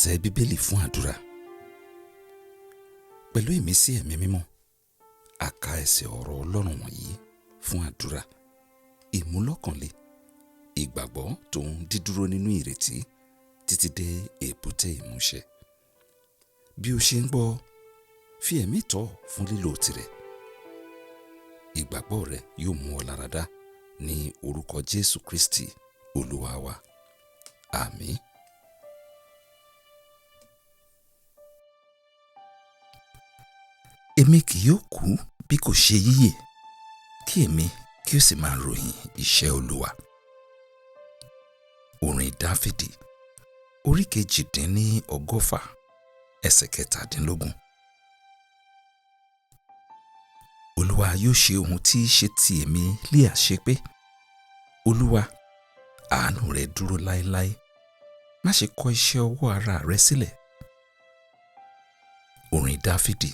Ẹsẹ̀ Bíbélì fún àdúrà. Pẹ̀lú ìmísí Ẹ̀mí Mímọ́, a ka ẹsẹ̀ ọ̀rọ̀ Ọlọ́run wọ̀nyí fún àdúrà, ìmúlọ́kànle, ìgbàgbọ́ tó ń dídúró nínú ìrètí títí dé èbúté ìmúṣẹ. Bí o ṣe ń gbọ́, fi ẹ̀mí tọ̀ fún lílò tirẹ̀. Ìgbàgbọ́ rẹ yóò mú ọ láradá ní orúkọ Jésù Kristi Olúwa wa. Àmín. Èmi kì yóò kú bí kò ṣe yíyè, kí èmi kí ó sì máa ròyìn iṣẹ́ Olúwa. Orin Dáfídì, orí 168, ẹsẹ̀ 17. Olúwa yóò ṣe ohun tí í ṣe ti èmi lé àṣepé. Olúwa, àánú rẹ dúró láéláé. Má ṣe kọ iṣẹ́ ọwọ́ ara rẹ sílẹ̀. Orin Dáfídì,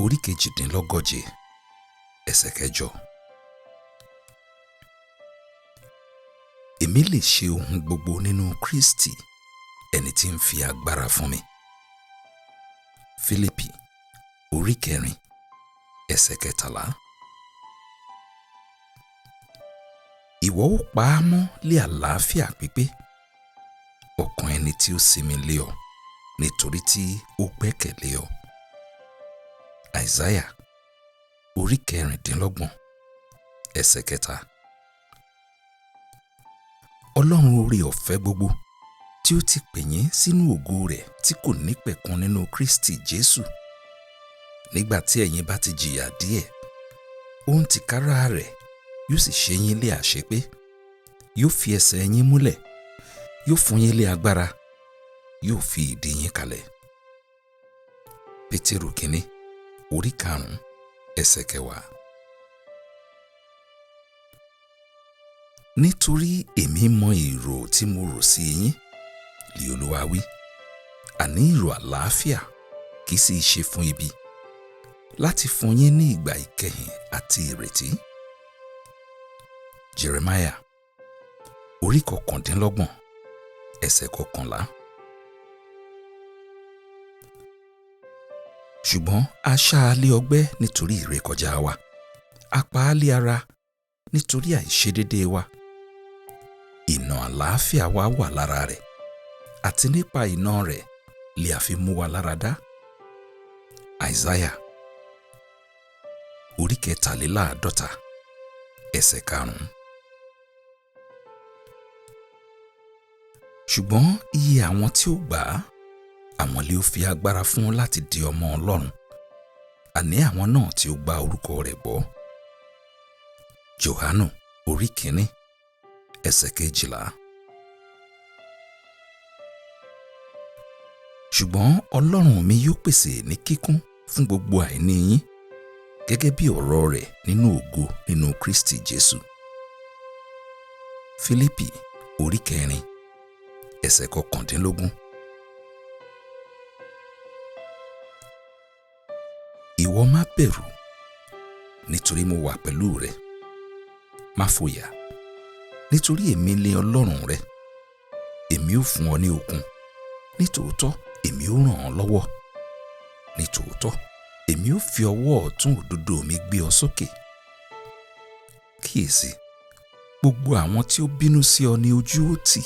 orí 138, ẹsẹ̀ 8. Èmi lè ṣe ohun gbogbo nínú Kristi, ẹni tí ń fi agbára fún mi. Fílípì, orí 4, ẹsẹ̀ 13. Ìwọ ó pa á mọ́ lé àlàáfíà pípé, ọkàn ẹni tí ó sinmi lé ọ, nítorí tí ó gbẹ́kẹ̀lé ọ. Àìsáyà, orí 26, ẹsẹ̀ 3. Ọlọ́run oore ọ̀fẹ́ gbogbo tí ó ti pè yín sínú ògo rẹ̀ tí kò nípẹ̀kun nínú Kristi Jésù. Nígbà tí ẹ̀yin bá ti jìyà díẹ̀, òun tìkára rẹ̀ yóò sì ṣe yín lé àṣepé, yóò fi ẹsẹ̀ yín múlẹ̀, yóò fún yín lé agbára, yóò fi ìdí yín kalẹ̀. Pétérù kínní, orí 5, ẹsẹ̀ 10. Nítorí èmi mọ èrò tí mo rò sí yín, lé Olúwa wí, àní èrò àlàáfíà kì í sì ṣe fún ibi, láti fún yín ní ìgbà ìkẹyìn àti ìrètí. Jeremiah, orí 29, ẹsẹ̀ 11. Ṣùgbọ́n a ṣá a lé ọgbẹ́ nítorí ìrékọjá wa, a pa á lé ara nítorí àìṣedédé wa. Ìnà àlàáfíà wa wà lára rẹ̀, àti nípa ìnà rẹ̀ lè a fi mú wa lára dá. Àìsáyà, orí 53, ẹsẹ̀ 5. Ṣùgbọ́n iye àwọn tí ó gbà á, àwọn lè ó fi agbára fún láti di ọmọ Ọlọ́run, àní àwọn náà tí ó gba orúkọ rẹ̀ gbọ́. Jòhánù, orí 1, ẹsẹ̀ 12. Ṣùgbọ́n Ọlọ́run mi yóò pèsè ní kíkún fún gbogbo àìní yín, gẹ́gẹ́ bí ọ̀rọ̀ rẹ̀ nínú ògo nínú Kristi Jésù. Fílípì, orí 4, ẹsẹ̀ 19. Ìwọ má bẹ̀rù, nítorí mo wà pẹ̀lú rẹ. Má fòyà, nítorí èmi lé Ọlọ́run rẹ. Èmi ó fún ọ ní okun, nítòótọ́ èmi ó ràn ọ́ lọ́wọ́. Nítòótọ́ èmi ó fi ọwọ́ ọ̀tún òdodo mi gbé ọ sókè. Kíyèsí, gbogbo àwọn tí ó bínú sí ọ ní ojú ó tì,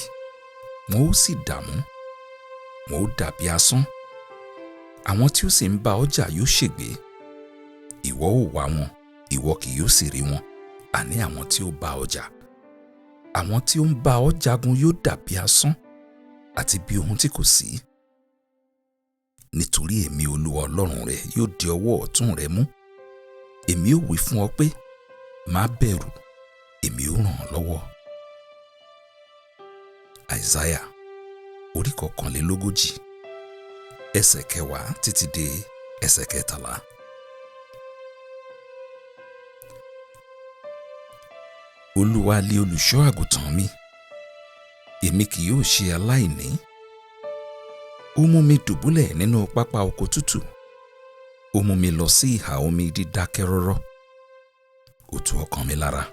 wọn ó sì dààmú, wọn ó dàbí asán. Àwọn tí ó sì ń bá ọ jà yóò ṣègbé. Ìwọ ó wá wọn, ìwọ kì yóò sì rí wọn, àní àwọn tí ó bá ọ jà. Àwọn tí ó ń bá ọ jagun yóò dàbí asán àti bí ohun tí kò sí. Nítorí èmi Olúwa Ọlọ́run rẹ yóò di ọwọ́ ọ̀tún rẹ mú. Èmi ó wí fún ọ pé, má bẹ̀rù, èmi ó ràn ọ́ lọ́wọ́. Àìsáyà, orí 41, ẹsẹ̀ 10 títí dé ẹsẹ̀ 13. Olúwa lé olùṣọ́ àgùntàn mi, èmi kì yóò ṣe aláìní. Ó mú mi dùbúlẹ̀ nínú pápá oko tútù. Ó mú mi lọ sí ìhà omi dídákẹ́ rọ́rọ́. Ó tu ọkàn mi lára.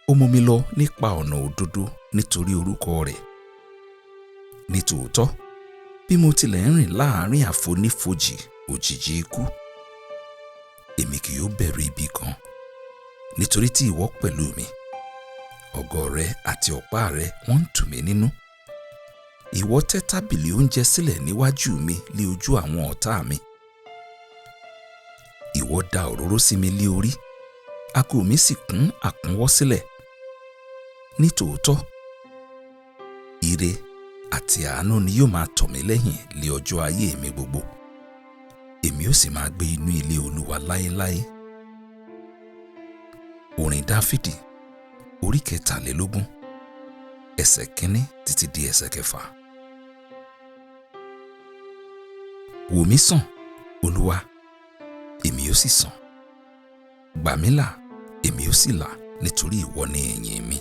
Ó mú mi lọ nípa ọ̀nà òdodo nítorí orúkọ rẹ̀. Nítòótọ́, bí mo tilẹ̀ ń rìn láàárín àfonífojì òjìji ikú, èmi kì yóò bẹ̀rù ibi kan, nítorí tí ìwọ pẹ̀lú mi. Ọ̀gọ rẹ àti ọ̀pá rẹ wọ́n ń tù mí nínú. Ìwọ tẹ́ tábìlì oúnjẹ sílẹ̀ níwájú mi lé ojú àwọn ọ̀tá mi. Ìwọ da òróró sí mi lé orí, ago mi sì kún àkúnwọ́ sílẹ̀. Nítòótọ́, ire àti àánú ni yóò máa tọ̀ mí lẹ́yìn lé ọjọ́ ayé mi gbogbo. Èmi ó sì máa gbé inú ilé Olúwa láéláé. Orin Dáfídì orí 23, ẹsẹ̀ 1 títí di ẹsẹ̀ 6. Wò mí sàn, Olúwa, èmi ó sì sàn. Gbà mí là, èmi ó sì là, nítorí ìwọ ni ìyìn mi.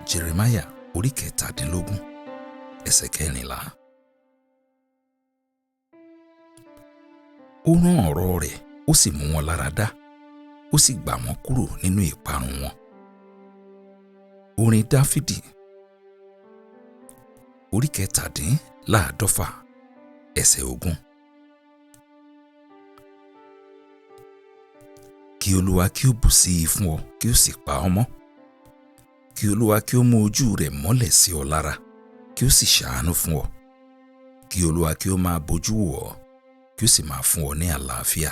Jeremiah orí 17, ẹsẹ̀ 14. Ó rán ọ̀rọ̀ rẹ̀, ó sì mú wọn lára dá, ó sì gbà wọ́n kúrò nínú ìparun wọn. Orin Dáfídì orí 47, ẹsẹ̀ 20. Kí Olúwa kí ó bù sí i fún ọ, kí ó sì pa ọ́ mọ́. Kí Olúwa kí ó mú ojú rẹ̀ mọ́lẹ̀ sí ọ lára, kí ó sì ṣàánú fún ọ. Kí Olúwa kí ó máa bójú wò ọ́, kí ó sì máa fún ọ ní àlàáfíà.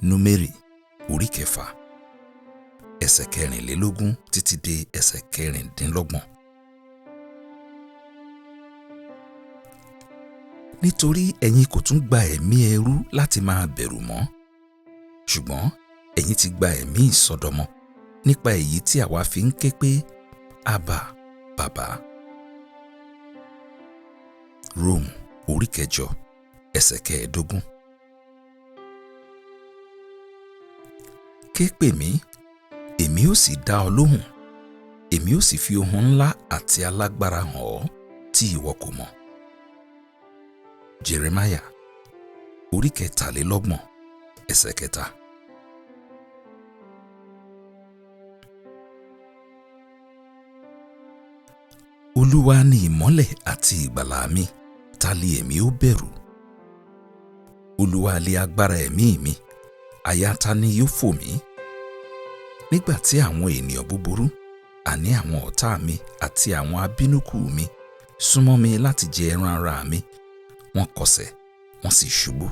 Númérì orí 6, ẹsẹ̀ 24 títí dé ẹsẹ̀ 26. Nítorí ẹ̀yin kò tún gba ẹ̀mí ẹrú láti máa bẹ̀rù mọ́, ṣùgbọ́n ẹ̀yin ti gba ẹ̀mí ìsọdọmọ nípa èyí tí àwa fi ń ké pé, Abba, Bàbá. Róòmù orí 8, ẹsẹ̀ 15. Ké pè mí, èmi ó sì dá ọ lóhùn, èmi ó sì fi ohun ńlá àti alágbára hàn ọ́ tí ìwọ kò mọ̀. Jeremiah orí 33, ẹsẹ̀ 3. Olúwa ni ìmọ́lẹ̀ àti ìgbàlà mi, ta li èmi ó bẹ̀rù? Olúwa li agbára ẹ̀mí mi, àyà ta ni yóò fò mí? Nígbà tí àwọn ènìyàn búburú, àní àwọn ọ̀tá mi àti àwọn abínúkù mi, súnmọ́ mi láti jẹ ẹran ara mi, wọ́n kọsẹ̀, wọ́n sì ṣubú.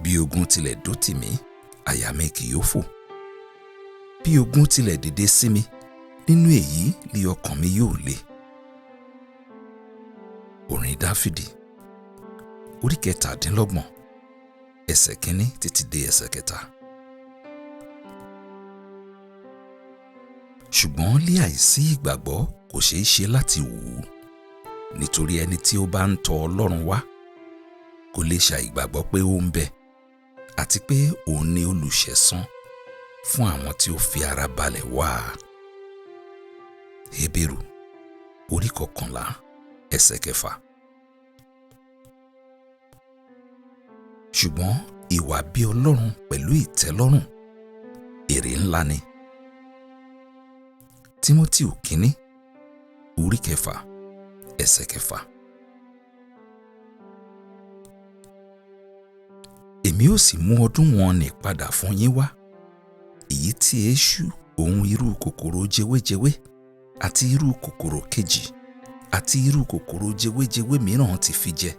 Bí ogun tilẹ̀ dó tì mí, àyà mi kì yóò fò. Bí ogun tilẹ̀ dìde sí mi, nínú èyí li ọkàn mi yóò le. Orin Dáfídì orí 27, ẹsẹ̀ 1 títí dé ẹsẹ̀ 3. Ṣùgbọ́n lé àìsí ìgbàgbọ́ kò ṣeé ṣe láti wù ú, nítorí ẹni tí ó bá ń tọ Ọlọ́run wá kò lè ṣàìgbàgbọ́ pé ó ń bẹ, àti pé òun ni olùṣẹ̀san fún àwọn tí ó fi ara balẹ̀ wá a. Hébérù orí 11, ẹsẹ̀ 6. Ṣùgbọ́n ìwà bí Ọlọ́run pẹ̀lú ìtẹ́lọ́rùn èrè ńlá ni. Tímótì kínní orí 6, ẹsẹ̀ 6. Èmi ó sì mú ọdún wọn nì padà fún yín wá, èyí tí eéṣú òun irú kòkòrò jewéjewé àti irú kòkòrò kejì àti irú kòkòrò jewéjewé mìíràn ti fi jẹ,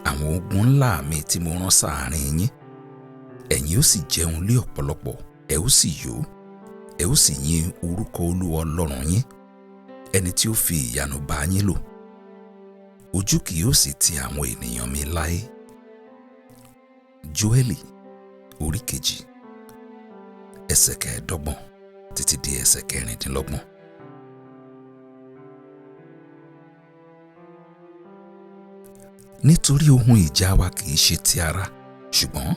àwọn ogun ńlá mi tí mo rán sáàárín yín. Ẹ̀yin ó sì jẹun lé ọ̀pọ̀lọpọ̀, ẹ ó sì yó, ẹ ó sì yin orúkọ Olúwa Ọlọ́run yín, ẹni tí ó fi ìyanu bá yín lò. Ojú kì yóò sì ti àwọn ènìyàn mi láé. Jóẹ́lì orí 2, ẹsẹ̀ 25 títí dé ẹsẹ̀ 26. Nítorí ohun ìjà wa kì í ṣe ti ara, ṣùgbọ́n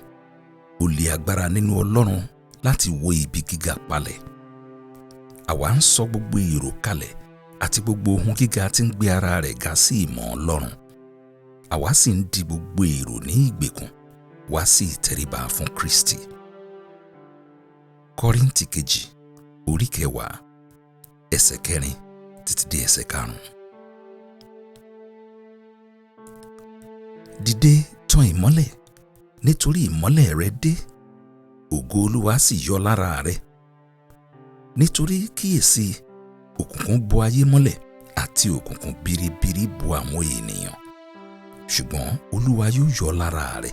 ó lé agbára nínú Ọlọ́run láti wó ibi gíga palẹ̀. Àwa ń sọ gbogbo èrò kalẹ̀ àti gbogbo ohun gíga tí ń gbé ara rẹ̀ ga sí ìmọ̀ Ọlọ́run. Àwa sì ń di gbogbo èrò ní ìgbèkùn wá sí ìtẹríba fún Kristi. Kọ́ríńtì kejì orí 10, ẹsẹ̀ 4 títí dé ẹsẹ̀ karùn-ún. Dìde, tan ìmọ́lẹ̀, nítorí ìmọ́lẹ̀ rẹ dé, ògo Olúwa sì yọ lára rẹ. Nítorí kíyèsí, òkùnkùn bo ayé mọ́lẹ̀ àti òkùnkùn biribiri bo àwọn ènìyàn. Ṣùgbọ́n Olúwa yóò yọ lára rẹ,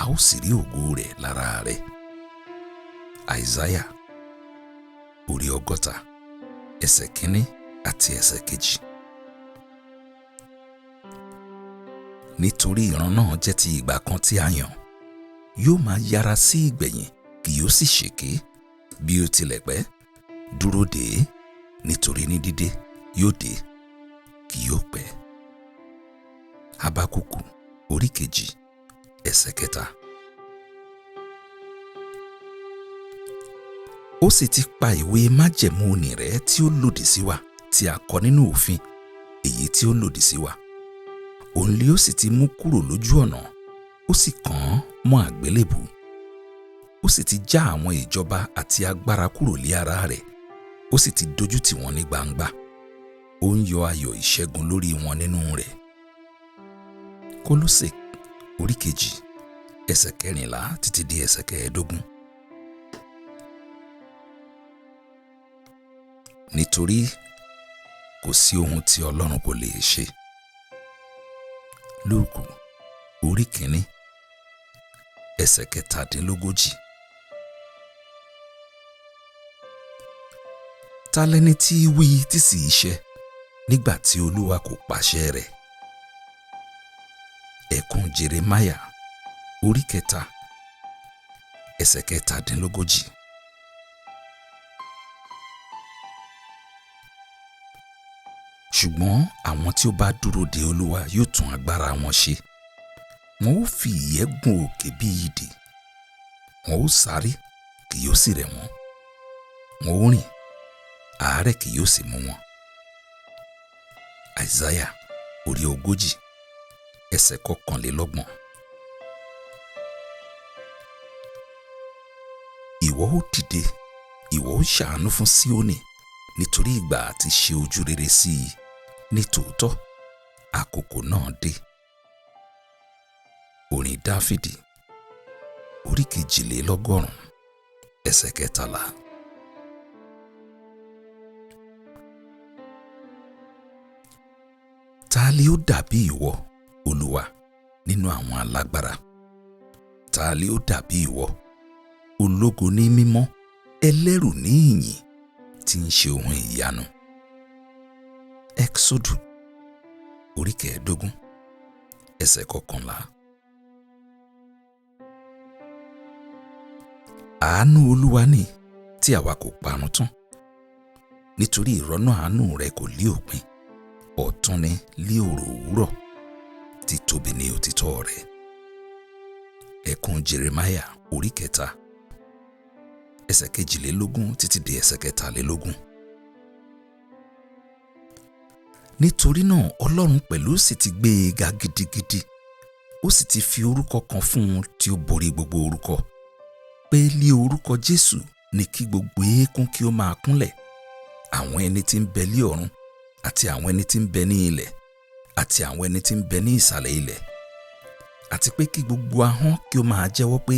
a ó sì rí ògo rẹ̀ lára rẹ. Àìsáyà orí 60, ẹsẹ̀ 1 àti ẹsẹ̀ 2. Nítorí ìran náà jẹ́ ti ìgbà kan tí a yàn, yóò máa yára sí ìgbẹ̀yìn, kì yóò sì ṣèké. Bí ó tilẹ̀ pẹ́, dúró dè é, nítorí ní dídé yóò dé, kì yóò pẹ́. Hábákúkù orí 2, ẹsẹ̀ 3. Ó sì ti pa ìwé májẹ̀mú nì rẹ́ tí ó lòdì sí wa, tí a kọ nínú òfin, èyí tí ó lòdì sí wa. Òun lé ó sì ti mú kúrò lójú ọ̀nà, ó sì kàn án mọ́ àgbélébùú. Ó sì ti já àwọn ìjọba àti agbára kúrò lé ara rẹ̀, ó sì ti dojú tì wọ́n ní gbangba. Ó ń yọ ayọ̀ ìṣẹ́gun lórí wọn nínú rẹ̀. Kólósè orí 2, ẹsẹ̀ 14 títí dé ẹsẹ̀ 15. Nítorí kò sí ohun tí Ọlọ́run kò lè ṣe. Lúùkù orí 1, ẹsẹ̀ 37. Ta lẹni tí wí tí sì í ṣe nígbà tí Olúwa kò pàṣẹ rẹ̀? Ẹkún Jeremáyà orí 3, ẹsẹ̀ 37. Ṣùgbọ́n àwọn tí ó bá dúró de Olúwa yóò tún agbára wọn ṣe. Wọn ó fi ìyẹ́ gun òkè bí idì. Wọn ó sáré, kì yóò sì rẹ̀ wọ́n. Wọn ó rìn, àárẹ̀ kì yóò sì mú wọn. Àìsáyà orí 40, ẹsẹ̀ 31. Ìwọ ó dìde, ìwọ ó ṣàánú fún Síónì, nítorí ìgbà àti ṣe ojú rere sí i. Ní tòótọ́, àkókò náà dé. Orin Dáfídì orí 92, ẹsẹ̀ 13. Ta li ó dàbí ìwọ, Olúwa, nínú àwọn alágbára? Ta li ó dàbí ìwọ, ológo ní mímọ́, ẹlẹ́rù ní ìyìn, tí ń ṣe ohun ìyanu? Ẹ́kísódù orí 15, ẹsẹ̀ 11. Àánú Olúwa ni tí àwa kò parun tán, nítorí ìrọ́nú àánú rẹ̀ kò lé òpin. Ọ̀tun ni lé òrò òwúrọ̀, títóbi ni òtítọ́ rẹ̀. Ẹkún Jeremáyà orí 3, ẹsẹ̀ 22 títí dé ẹsẹ̀ 23. Nítorí náà Ọlọ́run pẹ̀lú sì ti gbé e ga gidigidi, ó sì ti fi orúkọ kan fún un tí ó borí gbogbo orúkọ, pé lé orúkọ Jésù ni kí gbogbo eékún kí ó máa kúnlẹ̀, àwọn ẹni tí ń bẹ lé ọ̀run àti àwọn ẹni tí ń bẹ ní ilẹ̀ àti àwọn ẹni tí ń bẹ ní ìsàlẹ̀ ilẹ̀, àti pé kí gbogbo ahọ́n kí ó máa jẹ́wọ́ pé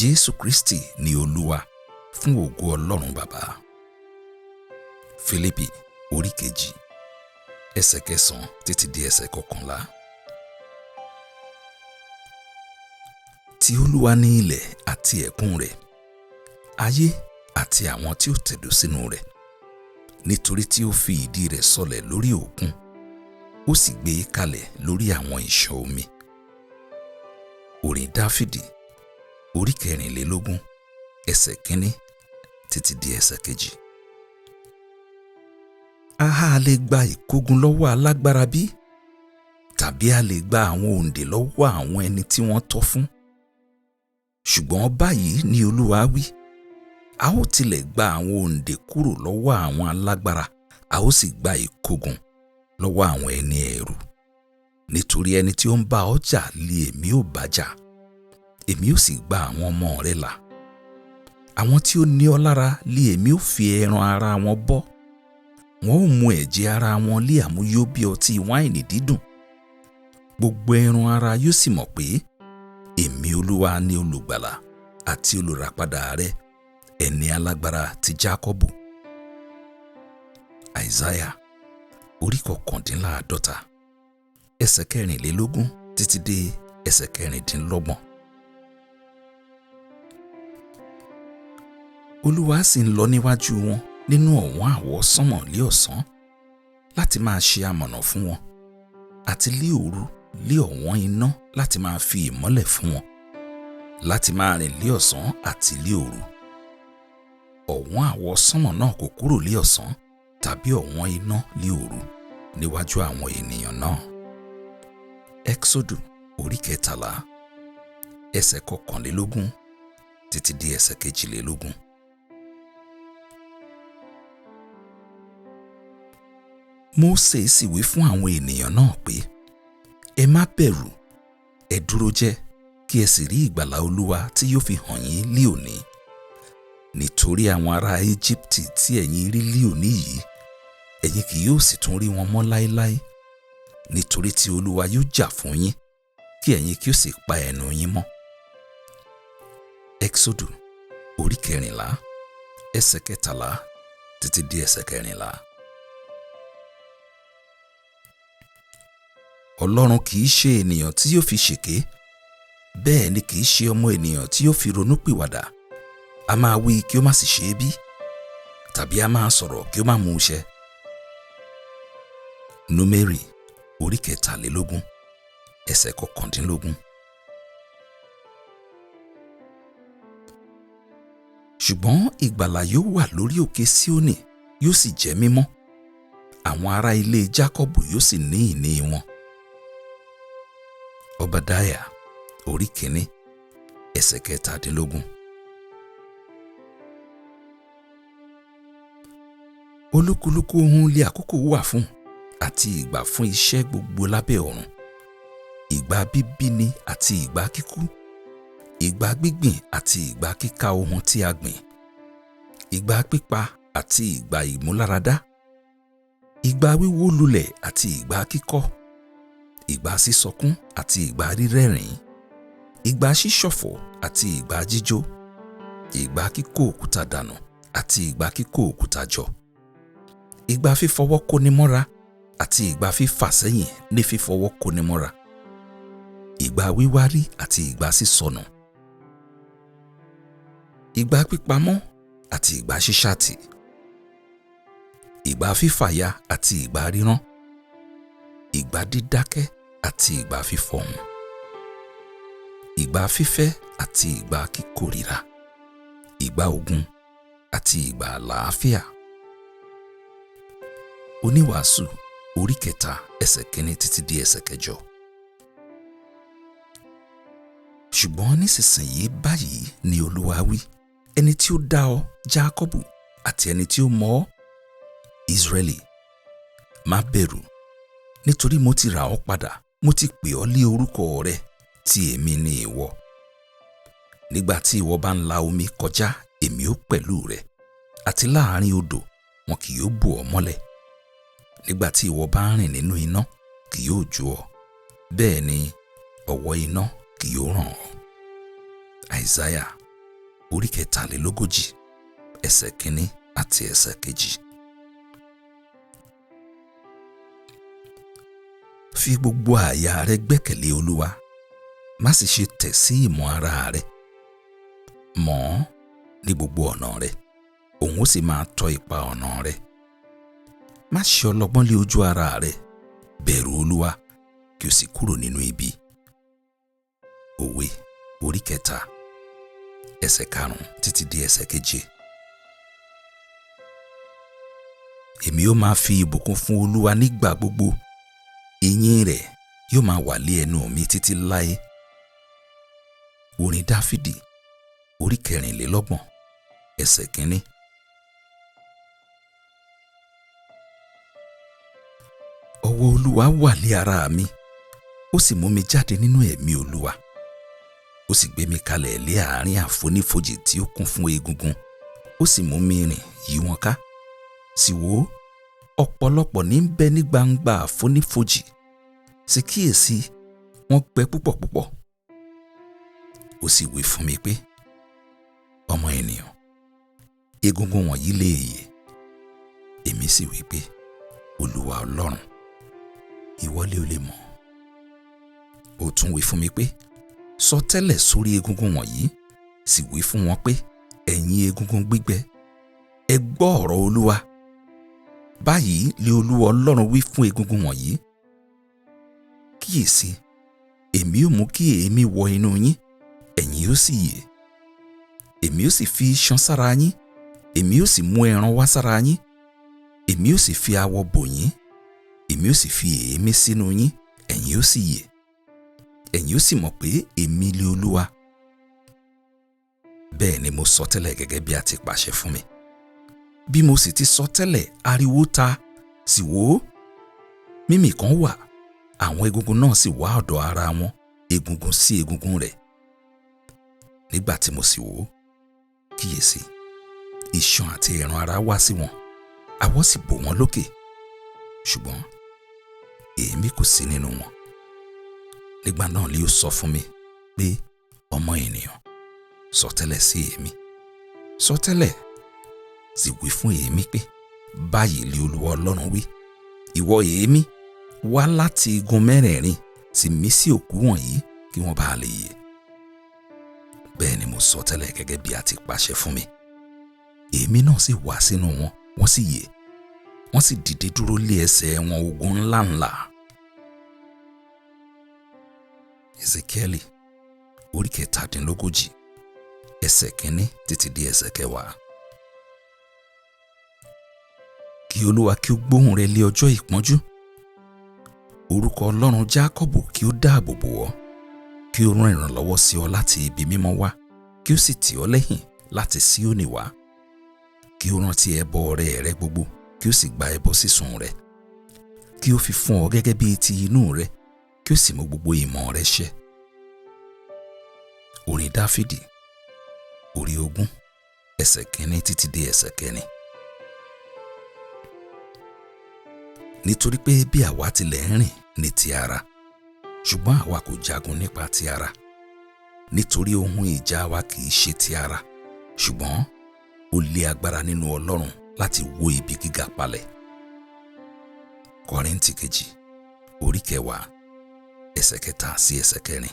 Jésù Kristi ni Olúwa, fún ògo Ọlọ́run Bàbá. Fílípì orí 2, ẹsẹ̀ 9 títí dé ẹsẹ̀ 11. Ti Olúwa ní ilẹ̀ àti ẹ̀kún rẹ̀, ayé àti àwọn tí ó tẹ̀dó sínú rẹ̀, nítorí tí ó fi ìdí rẹ̀ sọlẹ̀ lórí òkun, ó sì gbé e kalẹ̀ lórí àwọn ìṣàn omi. Orin Dáfídì orí 24, ẹsẹ̀ 1 títí di ẹsẹ̀ 2. A há lè gba ìkógun lọ́wọ́ alágbára bí? Tàbí a lè gba àwọn òǹdè lọ́wọ́ àwọn ẹni tí wọ́n tọ́ fún? Ṣùgbọ́n báyìí ni Olúwa wí, a ó tilẹ̀ gba àwọn òǹdè kúrò lọ́wọ́ àwọn alágbára, a ó sì gba ìkógun lọ́wọ́ àwọn ẹni ẹ̀rù. Nítorí ẹni tí ó ń bá ọ jà lé èmi ó bá jà, èmi ó sì gba àwọn ọmọ rẹ là. Àwọn tí ó ní ọ lára lé èmi ó fi ẹran ara wọn bọ́. Wọn ó mu ẹ̀jẹ̀ ara wọn lé àmúyó bí ọtí wáìnì dídùn. Gbogbo ẹran ara yóò sì mọ̀ pé èmi Olúwa ni olùgbàlà àti olùràpadà rẹ, ẹni alágbára ti Jákọ́bù. Àìsáyà orí 49, ẹsẹ̀ 24 títí dé ẹsẹ̀ 26. Olúwa sì ń lọ níwájú wọn nínú ọ̀wọ́n àwọsánmọ̀ lé ọ̀sán láti máa ṣe amọ̀nà fún wọn, àti lé òru lé ọ̀wọ́n iná láti máa fi ìmọ́lẹ̀ fún wọn, láti máa rìn lé ọ̀sán àti lé òru. Ọ̀wọ́n àwọsánmọ̀ náà kò kúrò lé ọ̀sán tàbí ọ̀wọ́n iná lé òru níwájú àwọn ènìyàn náà. Ẹ́xódù orí 13, ẹsẹ̀ 21 títí dé ẹsẹ̀ 22. Mósè sì wí fún àwọn ènìyàn náà pé, ẹ má bẹ̀rù, ẹ dúró jẹ́ kí ẹ sì rí ìgbàlà Olúwa tí yóò fi hàn yín lé òní. Nítorí àwọn ará Íjíbítì tí ẹ̀yin rí lé òní yìí, ẹ̀yin kì yóò sì tún rí wọn mọ́ láéláé. Nítorí tí Olúwa yóò jà fún yín, kí ẹ̀yin kí ó sì pa ẹnu yín mọ́. Ẹ́xódù orí 14, ẹsẹ̀ 13 títí dé ẹsẹ̀ 14. Ọlọ́run kì í ṣe ènìyàn tí yóò fi ṣèké, bẹ́ẹ̀ ni kì í ṣe ọmọ ènìyàn tí yóò fi ronúpìwàdà. A máa wí kí ó má sì ṣe é bí, tàbí a máa sọ̀rọ̀ kí ó má mú un ṣẹ. Númérì orí 23, ẹsẹ̀ 19. Ṣùgbọ́n ìgbàlà yóò wà lórí òkè Síónì, yóò sì jẹ́ mímọ́. Àwọn ará ilé Jákọ́bù yóò sì ní ìní wọn. Ọbadáyà orí 1, ẹsẹ̀ 17. Olúkúlùkù ohun lé àkókò wà fún, àti ìgbà fún iṣẹ́ gbogbo lábẹ́ ọ̀run. Ìgbà bíbíni àti ìgbà kíkú, ìgbà gbígbìn àti ìgbà kíká ohun tí a gbìn, ìgbà pípa àti ìgbà ìmúláradá, ìgbà wíwó lulẹ̀ àti ìgbà kíkọ́, ìgbà sísọkún àti ìgbà rírẹ́rìn-ín, ìgbà ṣíṣọ̀fọ̀ àti ìgbà jíjó, ìgbà kíkó òkúta dànù àti ìgbà kíkó òkúta jọ, ìgbà fífọwọ́ kóni mọ́ra àti ìgbà fífà sẹ́yìn ní fífọwọ́ kóni mọ́ra, ìgbà wíwárí àti ìgbà sísọnù, ìgbà pípamọ́ àti ìgbà ṣíṣàtì, ìgbà fífàya àti ìgbà rírán, ìgbà dídákẹ́ àti ìgbà fífọhùn, ìgbà fífẹ́ àti ìgbà kíkórìíra, ìgbà ogun àti ìgbà àlàáfíà. Oníwàásù orí 3, ẹsẹ̀ 1 títí dé ẹsẹ̀ 8. Ṣùgbọ́n nísinsìnyí báyìí ni Olúwa wí, ẹni tí ó dá ọ, Jákọ́bù, àti ẹni tí ó mọ̀ ọ́, Ísírẹ́lì, má bẹ̀rù, nítorí mo ti rà ọ́ padà, mo ti pè ọ́ lé orúkọ rẹ, tí èmi ni ìwọ. Nígbà tí ìwọ bá ń la omi kọjá, èmi ó pẹ̀lú rẹ, àti láàárín odò, wọn kì yóò bò ọ́ mọ́lẹ̀. Nígbà tí ìwọ bá ń rìn nínú iná, kì yóò jó ọ, bẹ́ẹ̀ ni ọ̀wọ́ iná kì yóò ràn ọ́. Àìsáyà orí 43, ẹsẹ̀ 1 àti ẹsẹ̀ 2. Fi gbogbo àyà rẹ gbẹ́kẹ̀lé Olúwa, má sì ṣe tẹ̀ sí ìmọ̀ ara rẹ. Mọ̀ ọ́n ní gbogbo ọ̀nà rẹ, òun ó sì máa tọ́ ipa ọ̀nà rẹ. Má ṣe ọlọ́gbọ́n lé ojú ara rẹ, bẹ̀rù Olúwa kí o sì kúrò nínú ibi. Òwe orí 3, ẹsẹ̀ 5 títí dé ẹsẹ̀ 7. Èmi ó máa fi ìbùkún fún Olúwa nígbà gbogbo, ìyìn rẹ̀ yóò máa wà lé ẹnu mi títí láé. Orin Dáfídì orí 24, ẹsẹ̀ 1. Ọwọ́ Olúwa wà lé ara mi, ó sì mú mi jáde nínú ẹ̀mí Olúwa. Ó sì gbé mi kalẹ̀ lé àárín àfonífojì tí ó kún fún egungun, ó sì mú mi rìn yí wọn ká. Sì wò ó, Ọ̀pọ̀lọpọ̀ ní ń bẹ ní gbangba àfonífojì, sì kíyèsí, wọ́n gbẹ púpọ̀ púpọ̀. Ó sì wí fún mi pé, ọmọ ènìyàn, egungun wọ̀nyí lè yè. Èmi sì wí pé, Olúwa Ọlọ́run, ìwọ lé o lè mọ̀. Ó tún wí fún mi pé, sọtẹ́lẹ̀ sórí egungun wọ̀nyí, sì wí fún wọn pé, ẹ̀yin egungun gbígbẹ, ẹ gbọ́ ọ̀rọ̀ Olúwa. Báyìí lé Olúwa Ọlọ́run wí fún egungun wọ̀nyí. Kíyèsí, èmi ó mú kí èémí wọ inú yín, ẹ̀yin ó sì yè. Èmi ó sì fi iṣan sára yín, èmi ó sì mú ẹran wá sára yín, èmi ó sì fi awọ bò yín, èmi ó sì fi èémí sínú yín, ẹ̀yin ó sì yè. Ẹ̀yin ó sì mọ̀ pé èmi lé Olúwa. Bẹ́ẹ̀ ni mo sọ tẹ́lẹ̀ gẹ́gẹ́ bí a ti pàṣẹ fún mi. Bí mo sì ti sọ tẹ́lẹ̀, ariwo ta, sì wò ó. Mímì kan wà, àwọn egungun náà sì wá ọ̀dọ̀ ara wọn, egungun sí egungun rẹ̀. Nígbà tí mo sì wò ó, kíyèsí, iṣan àti ẹran ara wá sí wọn, awọ sì bò wọ́n lókè, ṣùgbọ́n èémí kò sí nínú wọn. Nígbà náà lé ó sọ fún mi pé, ọmọ ènìyàn, sọtẹ́lẹ̀ sí èémí, sọtẹ́lẹ̀, sì wí fún èémí pé, báyìí lé Olúwa Ọlọ́run wí, ìwọ èémí, wá láti igun mẹ́rẹ̀ẹ̀rin, sì mí sí òkú wọ̀nyí kí wọ́n bá lè yè. Bẹ́ẹ̀ ni mo sọtẹ́lẹ̀ gẹ́gẹ́ bí a ti pàṣẹ fún mi. Èémí náà sì wá sínú wọn, wọ́n sì yè, wọ́n sì dìde dúró lé ẹsẹ̀ wọn ogun ńláńlá. Ezekieli orí 37, ẹsẹ̀ 1 títí dé ẹsẹ̀ 10. Kí Olúwa kí ó gbóhùn rẹ̀ lé ọjọ́ ìpọ́njú. Orúkọ Ọlọ́run Jákọ́bù kí ó dáàbò bò ọ́, kí ó rán ìrànlọ́wọ́ sí ọ láti ibi mímọ́ wá, kí ó sì tì ọ́ lẹ́yìn láti Síónì wá. Kí ó rántí ẹbọ ọrẹ rẹ gbogbo, kí ó sì gba ẹbọ sísun rẹ. Kí ó fi fún ọ gẹ́gẹ́ bí ti inú rẹ, kí ó sì mú gbogbo ìmọ̀ rẹ ṣẹ. Orin Dáfídì orí 20, ẹsẹ̀ 1 títí dé ẹsẹ̀ 4. Nítorí pé bí àwa tilẹ̀ ń rìn ní ti ara, ṣùgbọ́n àwa kò jagun nípa ti ara. Nítorí ohun ìjà wa kì í ṣe ti ara, ṣùgbọ́n ó lé agbára nínú Ọlọ́run láti wó ibi gíga palẹ̀. Kọ́ríńtì kejì, orí 10, ẹsẹ̀ 3 sí ẹsẹ̀ 4.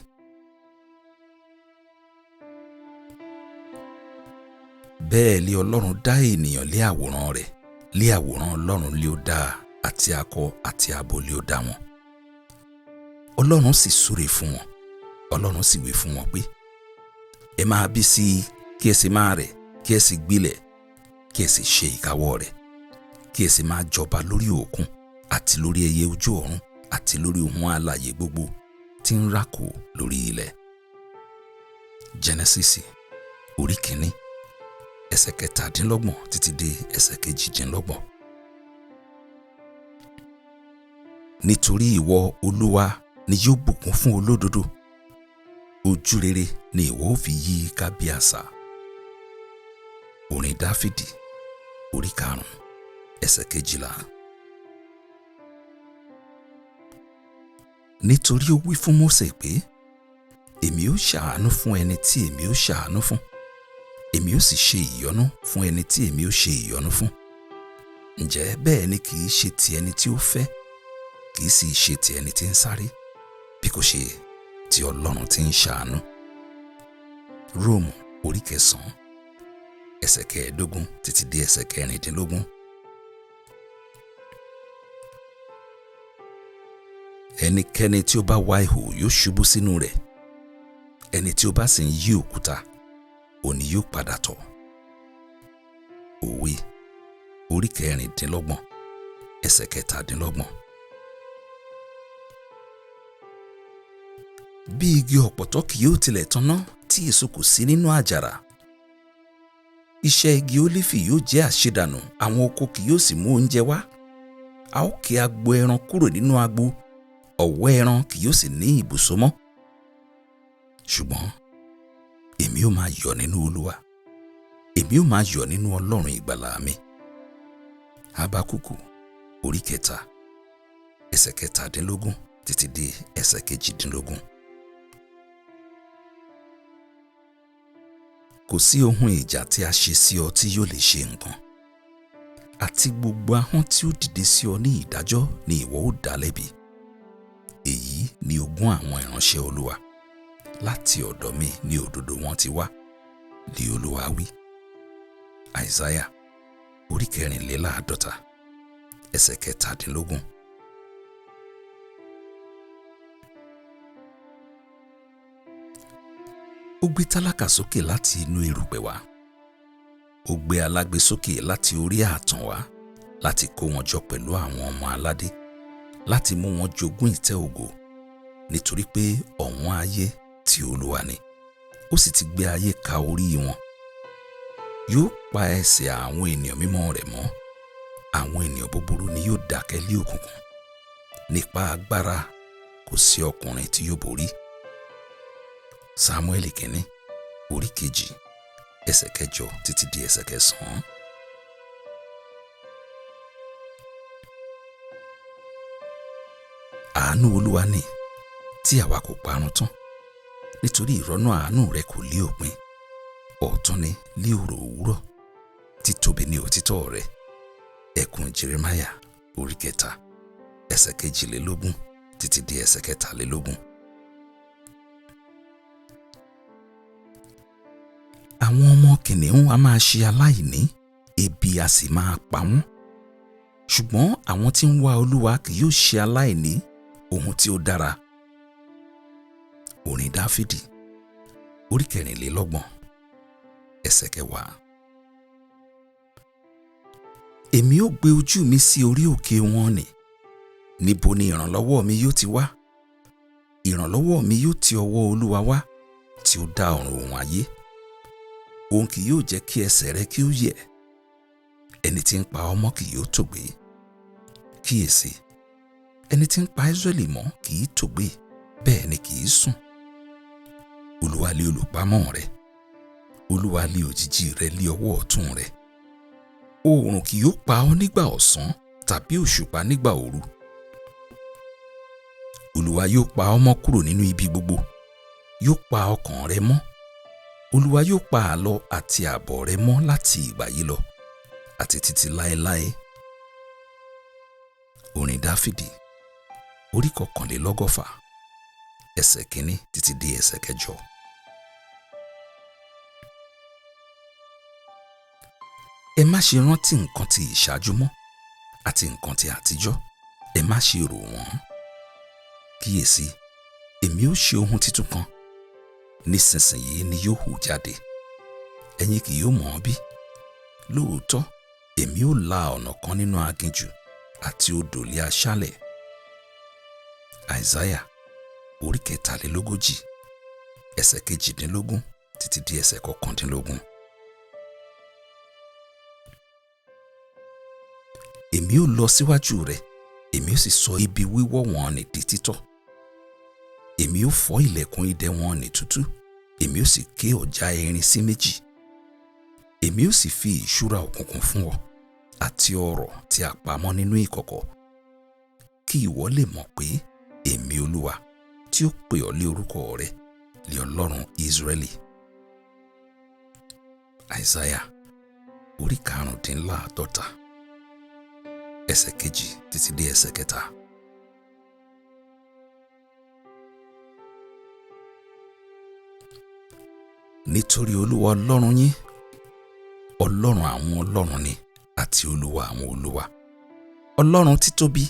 Bẹ́ẹ̀ lé Ọlọ́run dá ènìyàn lé àwòrán rẹ̀, lé àwòrán Ọlọ́run lé ó dá, àti akọ àti abo lé ó dá wọn. Ọlọ́run sì súre fún wọn. Ọlọ́run sì wí fún wọn pé, ẹ máa bí sí i, kí ẹ sì máa rẹ̀, kí ẹ sì gbilẹ̀, kí ẹ sì ṣe ìkáwọ́ rẹ̀, kí ẹ sì máa jọba lórí òkun àti lórí ẹyẹ ojú ọ̀run àti lórí ohun alààyè gbogbo tí ń rákò lórí ilẹ̀. Jẹ́nẹ́sísì orí 1, ẹsẹ̀ 27 títí dé ẹsẹ̀ 28. Nítorí ìwọ Olúwa ni yóò bùkún fún olódodo, ojú rere ni ìwọ ó fi yí i ká bí asà. Orin Dáfídì orí 5, ẹsẹ̀ 12. Nítorí ó wí fún Mósè pé, èmi ó ṣàánú fún ẹni tí èmi ó ṣàánú fún, èmi ó sì ṣe ìyọ́nú fún ẹni tí èmi ó ṣe ìyọ́nú fún. Ǹjẹ́ bẹ́ẹ̀ ni kì í ṣe ti ẹni tí ó fẹ́, kì í sì ṣe ti ẹni tí ń sáré, bí kò ṣe ti Ọlọ́run tí ń ṣàánú. Róòmù orí 9, ẹsẹ̀ 15 títí dé ẹsẹ̀ 16. Ẹnikẹ́ni tí ó bá wá ihò yóò ṣubú sínú rẹ̀, ẹni tí ó bá sì ń yí òkúta, òun ni yóò padà tọ̀. Òwe orí 26, ẹsẹ̀ 27. Bí igi ọ̀pọ̀tọ́ kì yóò tilẹ̀ tanná tí èso kò sí nínú àjàrà, iṣẹ́ igi ólífì yóò jẹ́ àṣedànù, àwọn oko kì yóò sì mú oúnjẹ wá. A ó ké agbo ẹran kúrò nínú agbo, ọ̀wọ́ ẹran kì yóò sì ní ibùsọ̀ mọ́. Ṣùgbọ́n èmi ó máa yọ̀ nínú Olúwa, èmi ó máa yọ̀ nínú Ọlọ́run ìgbàlà mi. Hábákúkù orí 3, ẹsẹ̀ 17 títí dé ẹsẹ̀ 18. Kò sí ohun ìjà tí a ṣe sí ọ tí yóò lè ṣe nǹkan, àti gbogbo ahọ́n tí ó dìde sí ọ ní ìdájọ́ ni ìwọ ó dá lẹ́bi. Èyí ni ogún àwọn ìránṣẹ́ Olúwa, láti ọ̀dọ̀ mi ni òdodo wọn ti wá, ni Olúwa wí. Àìsáyà orí 54, ẹsẹ̀ 17. Ó gbé tálákà sókè láti inú erùpẹ̀ wá, ó gbé alágbe sókè láti orí ààtàn wá, láti kó wọn jọ pẹ̀lú àwọn ọmọ aládé, láti mú wọn jogún ìtẹ́ ògo, nítorí pé ọ̀wọ́n ayé ti Olúwa ni, ó sì ti gbé ayé ka orí wọn. Yóò pa ẹsẹ̀ àwọn ènìyàn mímọ́ rẹ̀ mọ́, àwọn ènìyàn búburú ni yóò dákẹ́ lé òkùnkùn. Nípa agbára kò sí ọkùnrin tí yóò borí. Sámúẹ́lì kìíní, orí 2, ẹsẹ̀ 8 títí di ẹsẹ̀ 9. Àánú Olúwa ni tí àwa kò parun tán, nítorí ìrọ́nú àánú rẹ̀ kò lé òpin. Ọ̀tun ni lé òrò òwúrọ̀, títóbi ni òtítọ́ rẹ̀. Ẹkùn Jeremáyà orí 3, ẹsẹ̀ 22 títí di ẹsẹ̀ 23. Àwọn ọmọ kìnìún a máa ṣe aláìní, ebi a sì máa pa wọ́n. Ṣùgbọ́n àwọn tí ń wá Olúwa kì yóò ṣe aláìní ohun tí ó dára. Orin Dáfídì orí 24, ẹsẹ̀ 10. Èmi ó gbé ojú mi sí orí òkè wọn nì. Níbo ni ìrànlọ́wọ́ mi yóò ti wá? Ìrànlọ́wọ́ mi yóò ti ọwọ́ Olúwa wá, tí ó dá ọ̀run òun ayé. Òun kì yóò jẹ́ kí ẹsẹ̀ rẹ kí ó yẹ̀. Ẹni tí ń pa ọmọ kì yóò tògbé. Kíyèsí, ẹni tí ń pa Ísírẹ́lì mọ́ kì í tògbé, bẹ́ẹ̀ ni kì í sùn. Olúwa lé olùpamọ́ rẹ, Olúwa lé òjìji rẹ lé ọwọ́ ọ̀tún rẹ. Oòrùn kì yóò pa ọ́ nígbà ọ̀sán tàbí òṣùpá nígbà òru. Olúwa yóò pa ọ́ mọ́ kúrò nínú ibi gbogbo, yóò pa ọkàn rẹ mọ́. Olúwa yóò pa àlọ àti àbọ̀ rẹ mọ́ láti ìgbà yìí lọ àti títí láéláé. Orin Dáfídì orí 121, ẹsẹ̀ 1 títí dé ẹsẹ̀ 8. Ẹ má ṣe rántí nǹkan ti ìṣáájú mọ́ àti nǹkan ti àtijọ́, ẹ má ṣe rò wọ́n. Kíyèsí, èmi ó ṣe ohun titun kan, nísinsìnyí ni yóò hù jáde, ẹ̀yin kì yóò mọ̀ ọ́n bí. Lóòótọ́, èmi ó la ọ̀nà kan nínú aginjù àti odò lé aṣálẹ̀. Àìsáyà orí 43, ẹsẹ̀ 18 títí di ẹsẹ̀ 19. Èmi ó lọ síwájú rẹ, èmi ó sì sọ ibi wíwọ́ wọn nì di títọ́. Èmi ó fọ́ ilẹ̀kùn idẹ wọn nì tútú, èmi ó sì ké ọ̀já irin sí méjì. Èmi ó sì fi ìṣúra òkùnkùn fún ọ, àti ọrọ̀ tí a pamọ́ nínú ìkọ̀kọ̀, kí ìwọ lè mọ̀ pé èmi Olúwa tí ó pè ọ́ lé orúkọ rẹ lé Ọlọ́run Ísírẹ́lì. Àìsáyà orí 55, ẹsẹ̀ 2 títí dé ẹsẹ̀ 3. Nítorí Olúwa Ọlọ́run yín, Ọlọ́run àwọn ọlọ́run ni àti Olúwa àwọn olúwa, Ọlọ́run títóbi,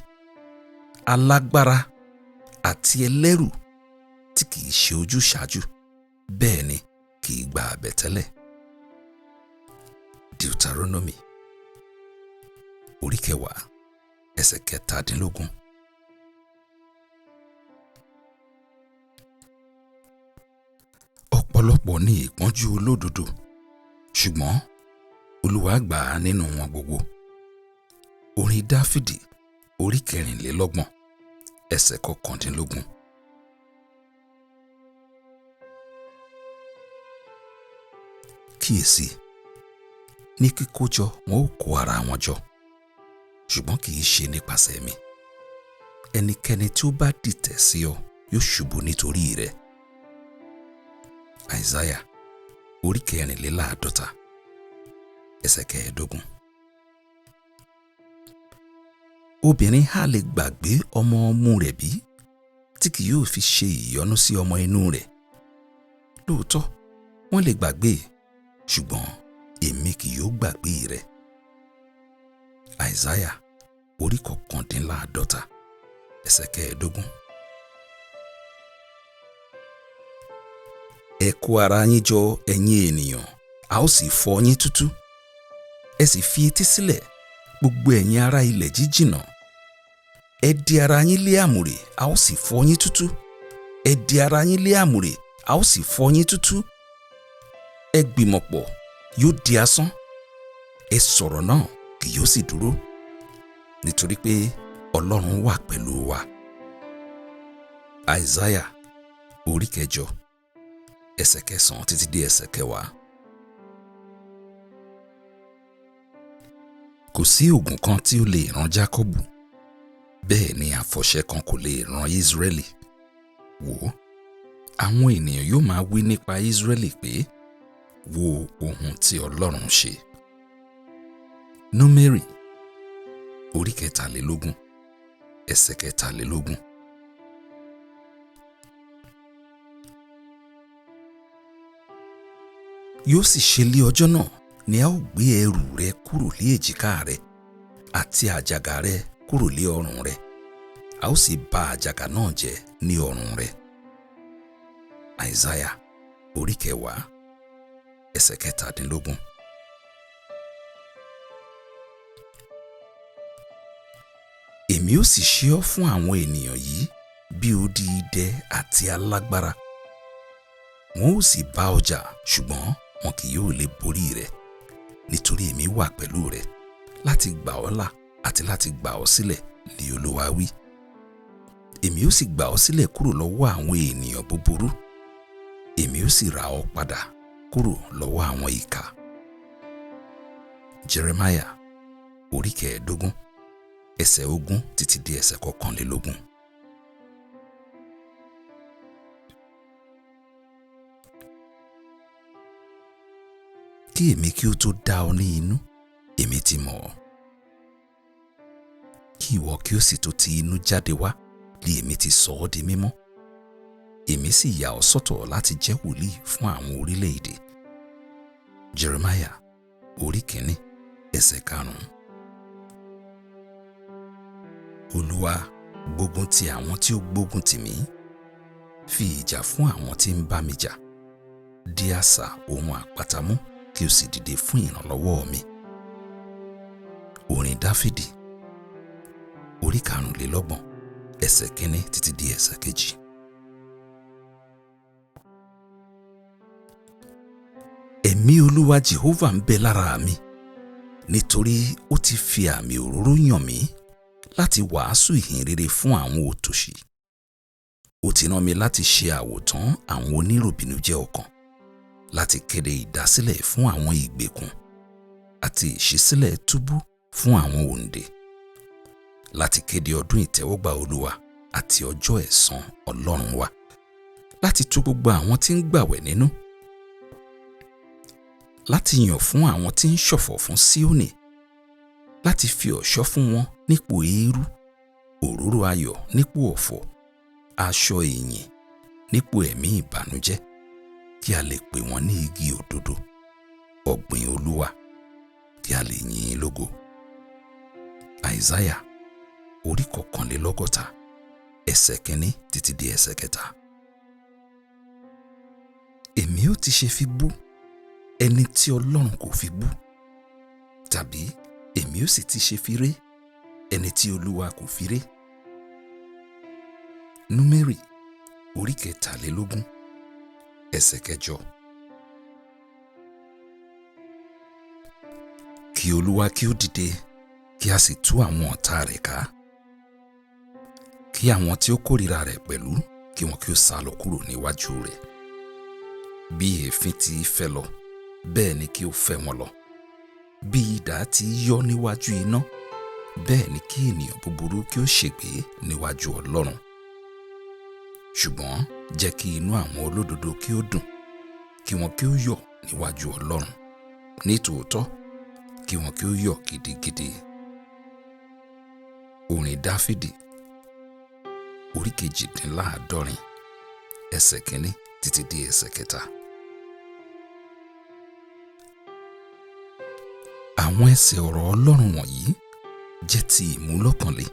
alágbára àti ẹlẹ́rù, tí kìí ṣe ojúṣàájú, bẹ́ẹ̀ ni kìí gba àbẹ̀tẹ́lẹ̀. Deuteronomy orí 10, ẹsẹ̀ 17. Ọ̀pọ̀lọpọ̀ ni ìpọ́njú olódodo, ṣùgbọ́n Olúwa gbà á nínú wọn gbogbo. Orin Dáfídì orí 24, ẹsẹ̀ 19. Kíyèsí, ní kíkójọ wọn ó kó ara wọn jọ, ṣùgbọ́n kì í ṣe nípasẹ̀ mi. Ẹnikẹ́ni tí ó bá dìtẹ̀ sí ọ yóò ṣubú nítorí rẹ. Àìsáyà orí 54 ẹsẹ̀ 15. Obìnrin ha lè gbàgbé ọmọ ọmú rẹ̀ bí, tí kì yóò fi ṣe ìyọ́nú sí ọmọ inú rẹ̀? Lóòótọ́ wọ́n lè gbàgbé, ṣùgbọ́n èmi kì yóò gbàgbé rẹ̀. Àìsáyà orí 49 ẹsẹ̀ 15. Ẹ kó ara yín jọ, ẹ̀yin ènìyàn, a ó sì fọ́ yín tútú. Ẹ sì fi etí sílẹ̀, gbogbo ẹ̀yin ará ilẹ̀ jíjìnà. Ẹ di ara yín lé àmùrè, a ó sì fọ́ yín tútú. Ẹ di ara yín lé àmùrè, a ó sì fọ́ yín tútú. Ẹ gbìmọ̀pọ̀, yóò di asán. Ẹ sọ̀rọ̀ náà, kì yóò sì dúró, nítorí pé Ọlọ́run wà pẹ̀lú wa. Àìsáyà orí 8 ẹsẹ̀ 9 títí dé ẹsẹ̀ 10. Kò sí ògùn kan tí ó lè ràn Jákọ́bù, bẹ́ẹ̀ ni àfọ̀ṣẹ kan kò lè ràn Ísírẹ́lì. Wò ó, àwọn ènìyàn yóò máa wí nípa Ísírẹ́lì pé, wo ohun tí Ọlọ́run ṣe. Númérì orí 23 ẹsẹ̀ 23. Yóò sì ṣe lé ọjọ́ náà ni a ó gbé ẹrù rẹ kúrò lé èjìká rẹ àti àjàgà rẹ kúrò lé ọrùn rẹ, a ó sì bà àjàgà náà jẹ́ ní ọrùn rẹ. Àìsáyà orí 10 ẹsẹ̀ 17. Èmi ó sì ṣe ọ́ fún àwọn ènìyàn yìí bí odi idẹ àti alágbára. Wọn ó sì bá ọ jà, ṣùgbọ́n wọn kì yóò lè borí rẹ, nítorí èmi wà pẹ̀lú rẹ láti gbà ọ́ là àti láti gbà ọ́ sílẹ̀, lé Olúwa wí. Èmi ó sì gbà ọ́ sílẹ̀ kúrò lọ́wọ́ àwọn ènìyàn búburú, èmi ó sì rà ọ́ padà kúrò lọ́wọ́ àwọn ìkà. Jeremiah orí 15 ẹsẹ̀ 20 títí dé ẹsẹ̀ 21. Kí èmi kí ó tó dá ọ ní inú, èmi ti mọ̀ ọ́. Kí ìwọ kí ó sì tó ti inú jáde wá, lé èmi ti sọ ọ́ di mímọ́. Èmi sì yà ọ́ sọ́tọ̀ láti jẹ́ wòlíì fún àwọn orílẹ̀-èdè. Jeremiah orí 1 ẹsẹ̀ 5. Olúwa gbógun ti àwọn tí ó gbógun tì mí, fi ìjà fún àwọn tí ń bá mi jà. Di asà ohun àpáta mú kí o sì dìde fún ìrànlọ́wọ́ mi. Orin Dáfídì orí 25 ẹsẹ̀ 1 títí di ẹsẹ̀ 2. Ẹ̀mí Olúwa Jèhófà ń bẹ lára mi, nítorí ó ti fi àmì òróró yàn mí láti wàásù ìhìn rere fún àwọn òtòṣì. Ó ti rán mi láti ṣe àwòtán àwọn oníròbìnújẹ́ ọkàn, láti kéde ìdásílẹ̀ fún àwọn ìgbèkùn àti ìṣísílẹ̀ túbú fún àwọn òǹdè, láti kéde ọdún ìtẹ́wọ́gbà Olúwa àti ọjọ́ ẹ̀san Ọlọ́run wa, láti tú gbogbo àwọn tí ń gbàwẹ̀ nínú, láti yàn fún àwọn tí ń ṣọ̀fọ̀ fún Síónì, láti fi ọ̀ṣọ́ fún wọn nípò eérú, òróró ayọ̀ nípò ọ̀fọ̀, aṣọ ìyìn nípò ẹ̀mí ìbànújẹ́, kí a lè pè wọ́n ní igi òdodo, ọ̀gbìn Olúwa, kí a lè yìn ín lógo. Àìsáyà orí 61 ẹsẹ̀ 1 títí dé ẹsẹ̀ 3. Èmi ó ti ṣe fi bú ẹni tí Ọlọ́run kò fi bú, tàbí èmi ó sì ti ṣe fi ré ẹni tí Olúwa kò fi ré. Númérì orí 23 ẹsẹ̀ 8. Kí Olúwa kí ó dìde, kí a sì tú àwọn ọ̀tá rẹ̀ ká, kí àwọn tí ó kórìíra rẹ̀ pẹ̀lú kí wọn kí ó sá lọ kúrò níwájú rẹ̀. Bí èéfín ti fẹ́ lọ, bẹ́ẹ̀ ni kí ó fẹ́ wọn lọ. Bí idà ti yọ́ níwájú iná, Bẹ́ẹ̀ ni kí ènìyàn búburú kí ó ṣègbé níwájú Ọlọ́run. Ṣùgbọ́n jẹ́ kí inú àwọn olódodo kí ó dùn, kí wọn kí ó yọ̀ níwájú Ọlọ́run. Nítòótọ́, kí wọn kí ó yọ̀ gidigidi. Orin Dáfídì, orí 78, ẹsẹ̀ 1 títí dé ẹsẹ̀ 3. Àwọn ẹsẹ̀ ọ̀rọ̀ Ọlọ́run wọ̀nyí jẹ́ ti ìmúlọ́kànle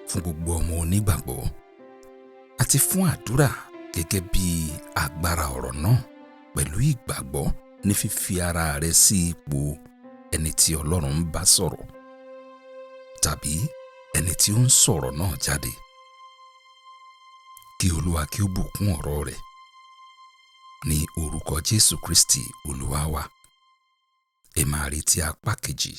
fún gbogbo ọmọ onígbàgbọ́ àti fún àdúrà gẹ́gẹ́ bí agbára ọ̀rọ̀ náà pẹ̀lú ìgbàgbọ́ ní fífi ara rẹ sí ipò ẹni tí Ọlọ́run ń bá sọ̀rọ̀ tàbí ẹni tí ó ń sọ̀rọ̀ náà jáde. Kí Olúwa kí ó bùkún ọ̀rọ̀ rẹ̀ ní orúkọ Jésù Kristi Olúwa wa. Ẹ máa retí apá kejì.